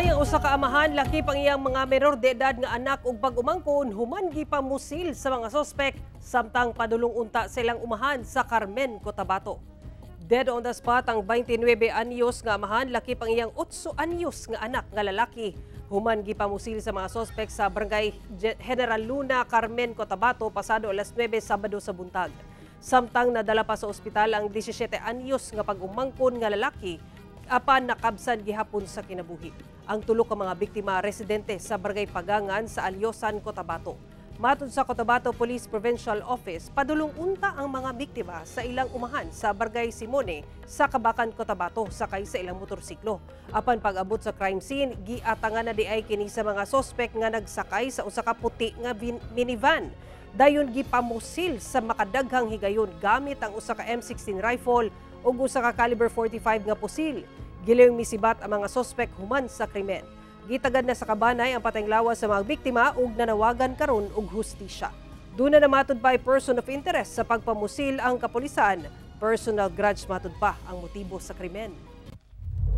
Napatay ang usa ka amahan lakip ang iyang mga menor de edad nga anak ug pag-umangkon human gipamusil sa mga sospek samtang padulong unta sa ilang umahan sa Carmen, Cotabato. Dead on the spot ang 29 anyos nga amahan lakip ang iyang 8 anyos nga anak nga lalaki human gipamusil sa mga sospek sa Barangay General Luna, Carmen, Cotabato pasado alas 9 Sabado sa buntag. Samtang nadala pa sa ospital ang 17 anyos nga pag-umangkon nga lalaki apan nakabsan gihapon sa kinabuhi. Ang tulo ka mga biktima, residente sa Barangay Pagangan sa Alyosan, Cotabato. Matod sa Cotabato Police Provincial Office, padulong unta ang mga biktima sa ilang umahan sa Barangay Simone sa Kabacan, Cotabato sakay sa ilang motorsiklo. Apan pag-abot sa crime scene, giatangan na diay kini sa mga sospek nga nagsakay sa usa ka puti nga minivan. Dayon gipamusil sa makadaghang higayon gamit ang usa ka M16 rifle ug usa ka caliber 45 nga pusil. Gilayong misibat ang mga sospek human sa krimen. Gitagad na sa kabanay ang patayng lawas sa mga biktima ug nanawagan karon og hustisya. Duna na matud pa person of interest sa pagpamusil ang kapulisan. Personal grudge matud pa ang motibo sa krimen.